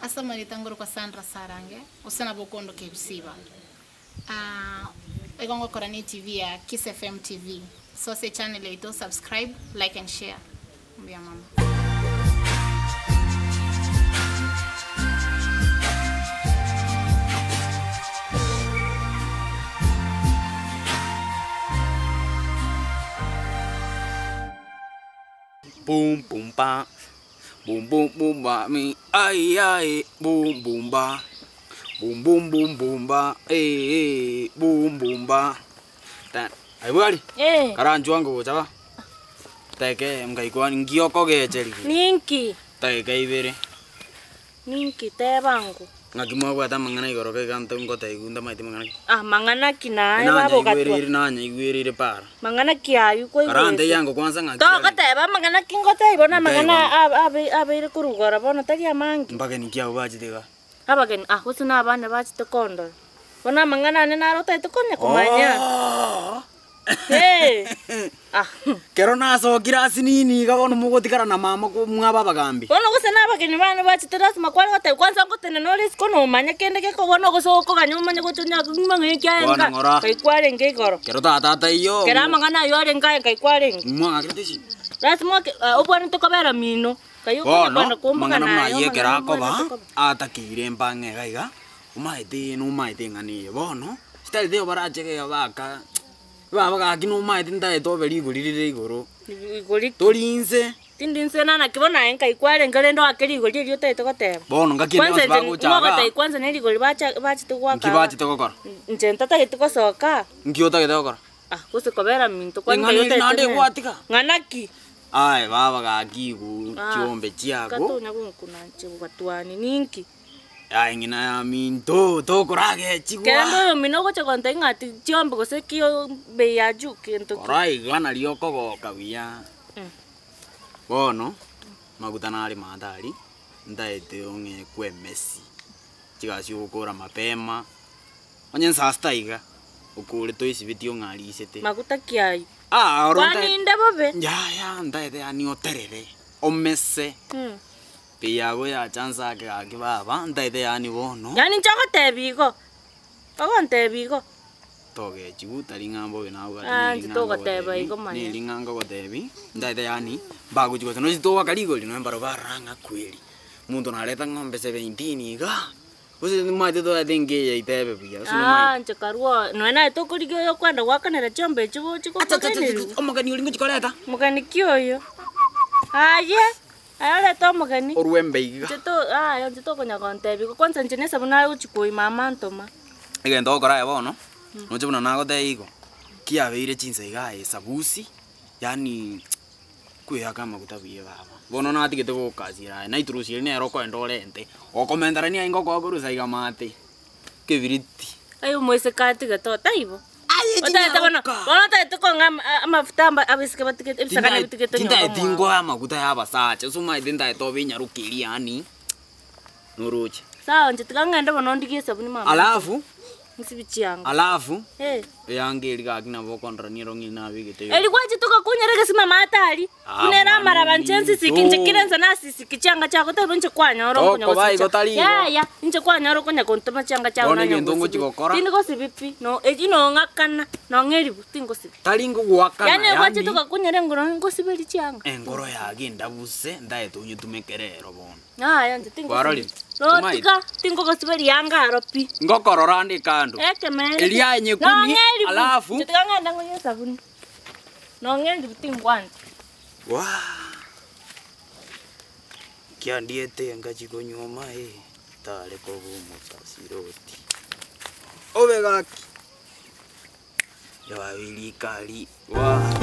Ase amarieta ngorokwa Sandra Sarange, gose nabo okondoka ebisiba. Igo ngokora ne TV ya Kiss FM TV. So ase echannel yaito subscribe, like and share. Mbuya mono. Boom boom ba, boom boom boom ba mi ai ai boom boom ba, boom boom boom boom ba eh eh boom boom ba. Ta aye bwari Eh. karanchwa ngogocha ba teke nkaikwa nki okogecheria Ninki? tageka ibere. Ninki teba ango? Ng'aki mwabwate amang'ana igoro ka iga nto ngotebiwa ntamaeti mang'ana ki? Ah, mang'ana ki naye baba ogatwa? Nanyaigwereire nanyaigwereire para. Mang'ana ki aywo kwaigwete? Karantebie ango kwanza ng'aki are? Togoteba amang'ana ki ngotebia bono amang'ana Ntebie abe abe abeire korwa igoro bono tari amange. Mbageni ki abwo bachete igaa? Abageni, ah gose na abana bachete kondora. Bono amang'ana ane naro otagete konya komanya. Oo! Ee, ah. Kero nasokire ase nini iga bono mogotigara na mama ko mwaba abagambi. Bono gose na abageni bane bachete lasima kware goteba kwanza ngotenena ore isiko nomanye kende gekoba bono gose okoganya omanye gocha onya ng'a ng'a ekiagera Bono ng'ora. nkai kwarenge igoro. Kero tata ataiyo. Kero amang'ana aywo arenge aye nkai kwarenge. Mwang'akerete esimi. Lasima oke obwenerete kobera mino, nkai okonya Bono, kwenda amang'ana kombogana buna aye ayio ekero amang'ana akoba, obwenerete koba. atakeire mpang'e iga iga, omaete nomaete eng'ana eye. Bono, chitari teiyo barache iga baka baba gaki nomaete ntaete obe rigori rire igoro. Rigori ki? Tori inse. Tindi inse na naki bono aye nkai kwarenge rende oake rigori erio otaete goteba. Bono ngaki ende Kwanza yonsi inche bagocha igaa. ng'ogotebia kwanza ne rigori bacha bachete goaka Nki igaa. bachete gokora? Inche ntatageti gosoka. Nki otagete gokora? Ah, gose kobera minto kwani Eng'ana nkai eri otaete naende nere. egwatiga? Ng'ana ki? Aye baba gaki igu Ah, chiombe chiago. Katonya gonkuna inche bogatwani ninki? Aye ng'ina ya minto, tokoragechigwa. Kende oyomino ogocha gontebia ng'a ati chiombe gose ki bei ya juu gento ki. Kora iga nario okogoka buya. Bono, maguta nare maate aria, ntaete ong'ekwe emesi, chigasi ogokora mapema, onye nsaa sita iga, okore toisibetie ong'arisete. Maguta ki ayio? Ah, oro ntae- Kwani inde bobe? Yaya, ntaete yaani oterere, omese. Pi yago yacha nse ake gaki baba, ntaete yaani bono. Yaani inche ogotebia igo, ogontebia igo. Togechigu tari ng'a mbobe nago gati Ah, neri inche ng'a togoteba ngogotebi, igo manya. neri ng'a ngogotebi, ntaete yaani mbagochi gose nochi togwaka rigori nonya mbaro barora ng'a kweri, omonto nareta ng'ombe seventeen iga, gose nimaete toete enka eye yaito ebe buya gose Ah, nomaete. inche karwo, nonya naye tokorigia oyo okwenda goakanera chiombe echio gochi gokogenerigwa. Omogeni oria ngochi koreta? Mogeni ki oyo? Aye! Aye orete omogeni. Orwembe iga. Inche to yaya inche tokonya gontebia igo, kwanza inche nesabu naye gochia koima amantoma. Egento ogokora aye bono, noche buna nagotebia igo, kiabeire chinsa iga aye esabusi, yaani kweyaka amaguta buya baba. Bono natigete gokasira aye, naiturusia eria nere okoenda orente, okomenterania aye ngokoa korwa iga maate. Kebiriti. Aye omoiseke atigete otaibo. Aye Otagete bono, chinyaroka. bono otagete kong'a ama- amafuta amba abaiseke batigete ebisagane bitigete nyomba Tintaeti mwabo. nkoe amaguta ya abasacha, ase omaete ntaete obe enyaroka eria yaani noroche. Sawa inche tiga ng'ende bono ndigie esabuni mama. Alafu, Nsibi chianga. alafu, Eh. eyanga eria gaki nabo okondora nero ng'ina nabegete Eri gwachete ogakunyera egesima amato aria, Ah, buna ere amaraba inche mwana nsisiki inche ominto. kera ense nasisiki chianga chiago taibo inche kwanyora okonya Tokoba gosicha. igo tari igo. Yaya, inche kwanyora okonya gontoma chianga chiago Bono nanya egento ngochi gosibi. gokora. Tindi gosibi pi, no echi nong'akana, nong'eribu, tingosibi. Tari ngogoakana Yaani gwachete yaani ogakunyera engoro ngosiberi chianga. engoro yago endabuse ntaete onyetumeke rero bono. Yaya inche tingosibi. Kwarorire? Rotiga, tingogosiberia anga aro pi. Ngokorora ande kando. Ekemeene. Eria enyekumi, Nong'eribu. alafu- Inche tiga ng'ende ng'onye esabuni. Nong'eribu tingwancha. Waa! Kiandiete engachi konywa eh, tare koba omosasiroti. Obe gaki! Yabeire rikari, waa!